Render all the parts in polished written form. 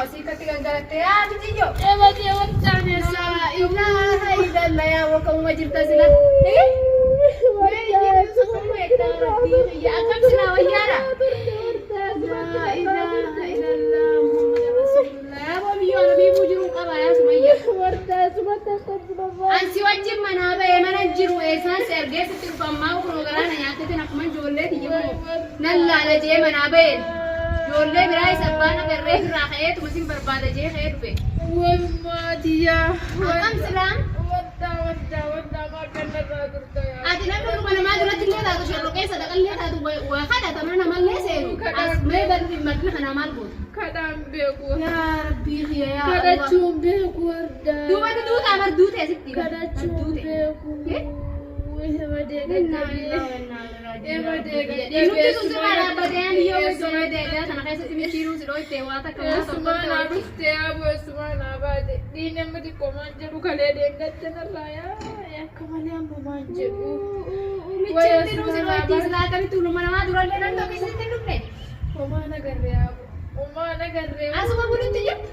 Asiikatti gangalattee yaa biyyo. Ebatee wardaa meeshaa. Laa ilaaha illallah yaa wakkamuma jirta sila. Akkam silaa wayyaadha. Laa ilaaha illallah Muhammad Rasulullah. Yaa boo biyyoo ana biifuu jiru qaba yaa Sumayya. Ansi wajjin manaa ba'ee mana hin jiru eessaan si argee sitti dhufa ammaa kunoo galaana nyaatteetiin akkuma ijoollee tiyya kunoo nan laala jee manaa ba'een. Ijoollee biraa isa abbaan agarree irraa ka'eetuma sin barbaada jee ka'ee dhufe. Akkam silaa? Ati namni dhuma namaa duratti illee taatu shorroqee sadaqallee taatu waa kadhata mana namallee seenu. As mee barri marti kanaa maal goota? Kadhaan beeku. Yaa Rabbii kiyya yaa Allah. Kadhachuun beeku wardaa. Duuba ni duutaa bar duute asitti. Bar Kadhachuun duute. beeku. Innaa lillahi wa innaa ilaihi raaji'uun. Nuti sun sirraa dhaabbatee ani yoo ijoollee deegaa sana keessatti micciiruu si dhooytee waa takka waa Eessumaa tokkotti naa walitti. dhuftee aboo eessumaa naa baate. Dhiin amma xiqqoo maan jedhu kalee deeggatte narraa yaa akka malee amma maan jedhu. Micciirtuu si dhooytii silaa akkamitti uluma namaa durallee nan tokko isitti hin dhufne. Homaa nagarree aboo. Homaa nagarree. Asuma bulutti jirtu.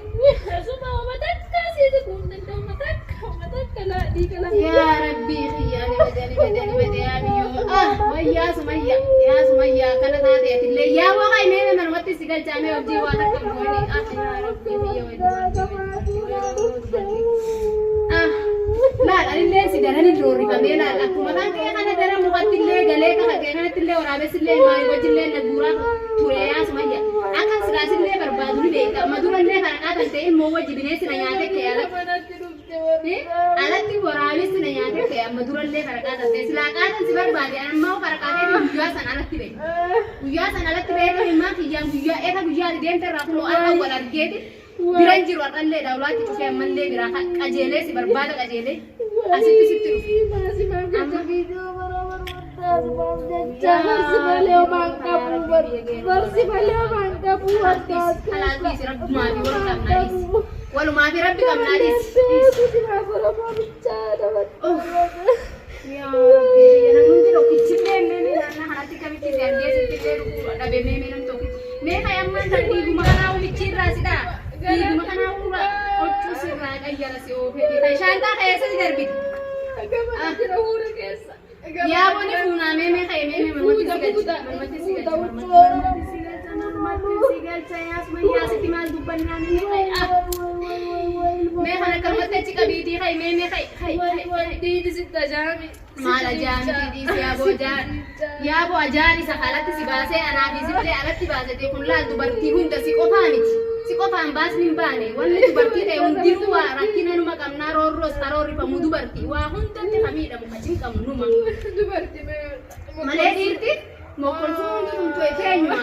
Asuma homa takka siiti kun danda'u homa takka homa takka laadhii kala. Yaa Rabbii kiyya ani bade ani bade ani bade yaa biyyoo. Ah wayyaa Sumayya yaa Sumayya kana taate atillee yaa waa kai mee manumatti si galchaa mee hojii waa takka hin goone. Ah yaa Rabbii kiyya wayyaa. Ah laal anillee si daran hin roorrifamee laal akkuma kan kee kana gara mukatti illee galee kaka kee kanatti illee waraabessi illee maayii wajji illee na guuraa ture yaa Sumayya. Akka silaasillee barbaadu ni beekta. Amma durallee faraqaa kan ta'e immoo wajji bineensi na nyaate kee alatti. Manatti dhufte wardaa. Alatti waraabessi na nyaate kee amma durallee faraqaa kan ta'e silaa qaatan si barbaade ammaa faraqaa ta'e guyyaa san alatti ba'e. Guyyaa san alatti ba'ee ilmaan kiyyaan guyyaa efa guyyaa ati deemte irraa kunoo har'a wal argeeti biran jiru har'allee daawlaatti cufee ammallee biraa qajeelee si barbaada qajeelee asitti sitti dhufe. Halaal dhiisi rabbumaa fi wal qabnaa dhiisi. Walumaa fi rabbi qabnaa dhiisi. Yaa Rabbi biyya namni tokkichillee mee mee naannaa kanatti kamitti si argee sitti illee dhufuu dhabe mee mee namni tokkichi. Mee fa'i ammaan kan dhiiguma kanaa umichi irraa sidhaa. Dhiiguma kanaa uura qoccuu sirraa qayyara si oofee. Fa'i shaantaa keessatti darbite. Yaa boni fuunaa mee mee ka'e mee mee manumatti si galcha. Manumatti si galcha. Manumatti si galcha. Manumatti si galcha. Yaa Sumayyaa sitti maal dubbannaa mee mee ka'e. Ah. Mee kana akkanumatti achi qabiitii ka'e mee mee ka'e ka'e ka'e. Maal ajaa'ibni dhiisi yaaboo ajaan yaaboo ajaan isa alatti si baasee anaa fi sillee alatti baasete kun laal dubartii hunda si qofaa miti si qofaan baasni hin baane wanni dubartii ta'e hundinuu waa rakkina numa qabnaa roorroos karoorrifamu dubartii waa hundatti ka miidhamu ka cinqamu numa malee dhiirti mokkolfuu hundi tumtu teenyuma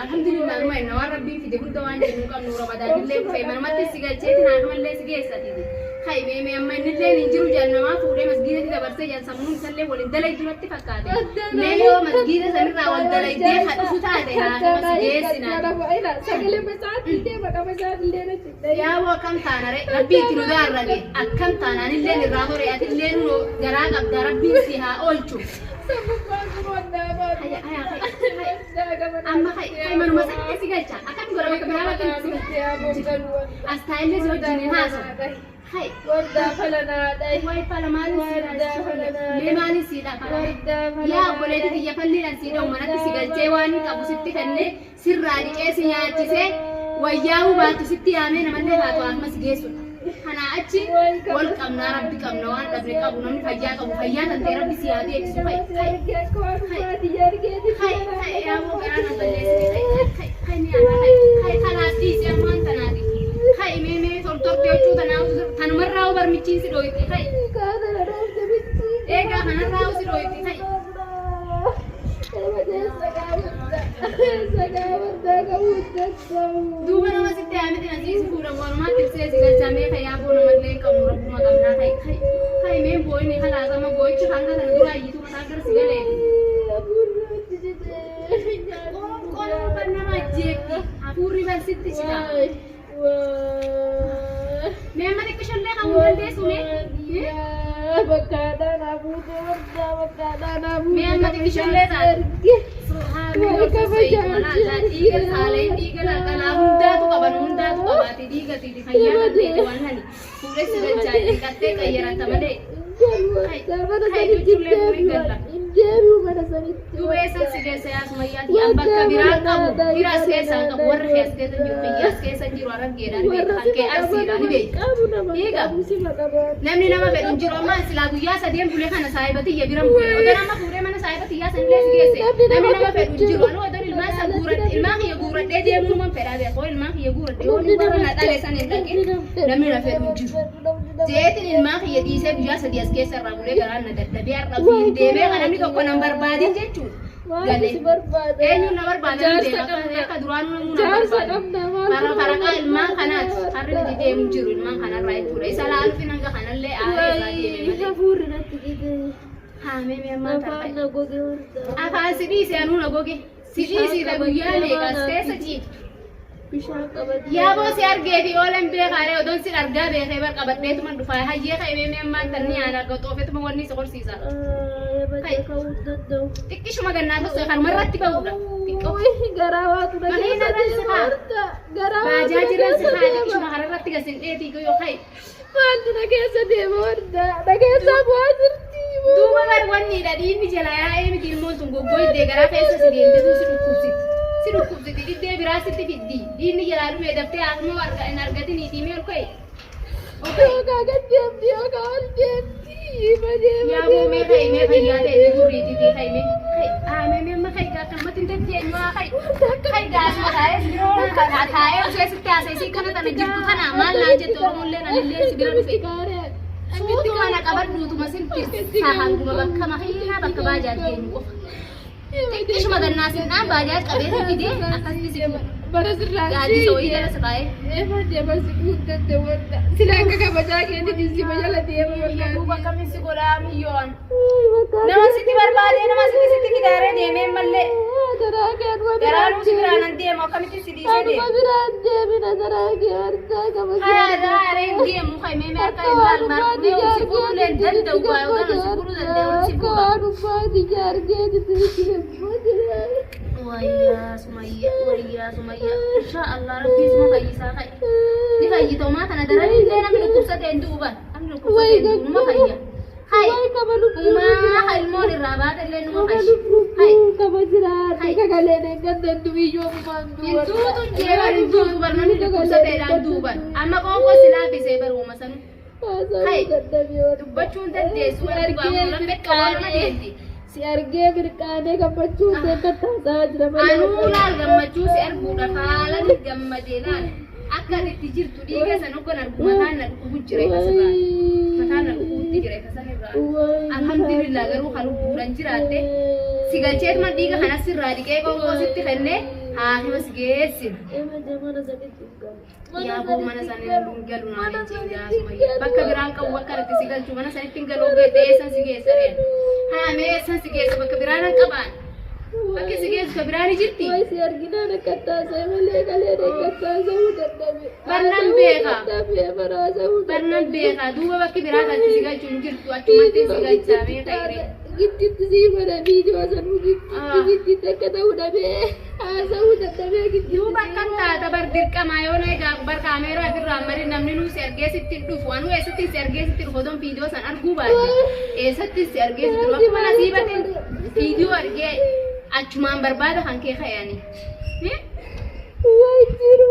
alhamdulillah numa inna waan rabbiin fide hunda waan jennu qabnu ramadaan illee dhufee manumatti si galcheeti naakamallee si geessati kai mee mee amma innillee hin jiru jaan namaa fuudhee masgiidatti dabarsee jaan sammuun isallee waliin dalaydu natti fakkaate mee yoo masgiida sanirraa wal dalaydee ka dhufu taate naakama si geessinaa. Yaaboo akkam taana re rabbii itti nu daarrage akkam taana anilleen irraa hore atillee nu garaa qabda rabbiin si haa oolchu. Haya haya haya amma hay hay manuma sanitti si galcha akkam godha bakka biraa bakka si galcha as taa'ellee si wajjin hin haasawu. Hay way fala maalin si mee maalin si dha fala yaa obboleetti tiyya falliidhaan si dha'u manatti si galchee waan hin qabu sitti kennee sirraa dhiqee si nyaachisee wayyaa hubaattu sitti yaamee namallee taatu akkuma si geessudha. Kanaa achi wal qabnaa rabbi qabna waan dhabne qabu namni fayyaa qabu fayyaa tan ta'e rabbi si haa deebisu. Hay hay hay hay hay yaa moo garaa na balleessite hay hay hay hay ni ana hay hay kanaaf dhiisi ammaan tanaati. Hay mee mee tortorte huccuu tanaa tanumarraa barmichiin si dhooyte hay. Eegaa kanarraa si dhooyte hay. Duuba nama sitti haamiti na siisi fuudhan walumaa tirsee si galchaa mee fayyaa boo namallee hin qabnu rabbuma qabnaa kai kai kai mee boo'inni kalaasama boo'ichi hanga sana dura ayyituu mataa gara si galeeti. Qoonqoon bar nama ajjeefti hafuurri bar sitti cita. Mee amma xiqqishollee qabuu dandeessu mee? Mee amma xiqqishollee taate. Dhiiga saalee dhiiga qalaa hunda. obboleessa fayyaa kan ta'e waan hani fuudhee si galchaa dhiqattee qayyaratta malee. Mana sanitti hin deebi'u. Hin deebi'u mana sanitti. Duuba eessan si geessa yaa Sumayyaati? An bakka biraa qabu, bira as keessaa hin qabu, warri kee as keessa hin jiru, kiyya as keessa hin jiru, Harargeedhaa ni beekta, kan kee Arsiidhaa ni beekta. Qabu nama Hiika. qabu sima qabaan. Namni nama fedhu hin jiru amma silaa guyyaa sadeen bule kana saahiba tiyya biran bule. Odoon amma fuudhee mana saahiba tiyyaa sanillee si geesse. Namni nama fedhu hin jiru. Anuu odoon ilmaan san guuradhe ilmaan kiyya guuradhee deemuu numan fedhaa beeku. Hoo ilmaan kiyya guuradhe yoo inni warra na dhale san hin dhaqin namni na fedhu hin jiru. Jeetiin ilmaan kiyya dhiisee guyyaa sadii as keessa irraa bulee garaan na dadhabee har'a ofiin deemee kan namni tokko nan barbaadin jechuudha. Maaltu Galee. si barbaada? Eenyuun na barbaada nan Jaarsa deema. qabna. Akka duraanuu namuu na Jaarsa barbaada. qabna maaltu Fara faraqaa ilmaan barbaada? kanaati. Harri nuti deemu jiru ilmaan kanarraa jechuudha. Isa laaluuf hanga kanallee aaree irraa deeme Wayi malee. hafuurri natti cite. Haamee mee ammaa Afaan tarfa'e. na goge horda. Afaan si dhiise anuu na goge. Si dhiisiidha guyyaa meeqa as keessa ciiftu. Bishaan qabadde. Yaaboo si argee fi oolan beekaaree odoon si argaa beekee bar qabadheetuma dhufaa hayyee ka'ee mee ammaan tanni aan arga xoofetuma wanni si qorsiisa. Badee ka'uu hin danda'u. Xiqqishuma gannaa tosoo kanuma irratti ba'uudha. Xiqqoo. Uy, garaa waatu na Makiina keessa irra si deema haa. horda. Garaa waatu na Baajaaji irra si keessa haa deema. xiqqishuma kana irratti gasin dheetii yoo hayi. Maaltu na keessa deema horda. Na keessaa bu'aa jirti. Duuba bar wanniidha dhiigni jala yaa'ee miti ilmoon tun goggoydee garaa keessa si deemtetu si dhukkubsiti. Si dhukkubsiti dhiddee biraa sitti fiddi. Dhiigni jalaa dhumee daftee haakmoo arga hin argatiniitii mee ol ka'i. Ol ka'i. Yookaan gad deemti yookaan ol deemti. Deema Yaa boo mee deema ka'i mee deema fayyaa ta'e deema. gurriitiitii ka'i mee. Ka'i haa mee mee amma ka'i gaa akkanumatti hin dandeenyu haa ka'i. Ka'i gaa asuma taa'ee si bira taa'ee osoo sitti haasa'e kana tana jirtu tana maal naan jette Oromolleen anillee si bira dhufe. Suutuma na qabadhuutuma sin tirsaa hanguma bakka makiinaa bakka baajaaj geenyu qofa. Xiqqishuma gannaa sinnaan baajaaj qabee si fidee akkasitti si fuudha. Bara sirraa Gaaddisa wayii jala si kaa'ee. Eema deema si guuttatte wanta. Sila akka kabajaa keetti si jala deema Biyya duuba akkamiin si godhaa miyyoon. wanta. Nama sitti barbaadee nama sitti sitti fidaaree deemee mallee. Garaa kee anuma Garaa nuusi biraan biraan an deemu akkamitti si dhiisee Anuma deema. biraan deemina garaa kee wartaa kabajaa. Haya daaree hin deemu kaimee mee akka hin laal maal si fuudhuu hin danda'u waa yookaan si fuudhuu danda'u si Akka fuudha. waan ummaati jaargeeti si gammadee. Wayyaa Sumayya wayyaa Sumayya insha Allah rabbii suma fayyisaa ka'e. Ni fayyita homaa kana daran illee namni dhukkubsate hin du'u bar. Namni dhukkubsate hin du'u numa fayya. Hai uumaa ilmoon irraa baate illee numa fayyi. Hai Kaba jiraate Hai. kagaleen eeggattan du'iyyoo ammaan hin duutu hin jeeban hin duutu bar namni dhukkubsateedhaan duuban. Amma qoonqoo si laaffisee bar uuma sanu. Hai. Dubbachuu hin dandeessu bar dhugaa lammee qabaanuma deemti. Si argee mirqaanee gammachuu eeggattaa jira malee. Anuu laal gammachuu si arguudhaaf haalan gammadee laal. Akka ati itti jirtu dhiiga san hoggan argu mataan na dhukkubu jira ifa sirraa. Mataan na dhukkubutti jira ifa sanirraa. Alhamdulillah garuu kan lubbuudhaan jiraatte si galcheetuma dhiiga kana sirraa dhiqee qoonqoo sitti kennee haakima si geessina. Yaa boo mana sana hin galu naan hin jeen yaa Sumayyaa. Bakka biraan qabu bakka irratti si galchu mana sanitti hin galu geette eessan si geessa reen. Haa mee eessan si geessa bakka biraan hin qabaan. Bakki si geessu ka biraan ni jirti. Wayi si arginaan akka taasise malee kaleen akka taasisuu dadhabe. Barnaan beeka. Dadhabe baraasuu Barnaan beeka duuba bakki biraa kan si galchu hin jirtu achumatti si galcha mee ta'e. Gidditti sii godha viidiyoo sanuu gidditti Ah. gidditti akka ta'u dhabee haasa'uu dadhabee gidditti. Duuba akkam taata bar dirqamaa yoo na egaa bar kaameeraa ofirraa marii namni nuu si argee sitti hin dhufu anuu eessatti si argee sitti dhufu odoon viidiyoo san arguu baadhe eessatti si argee sitti dhufu akkuma nasiibatiin viidiyoo argee achumaan barbaada kan kee ka'e ani. Wayi jiru.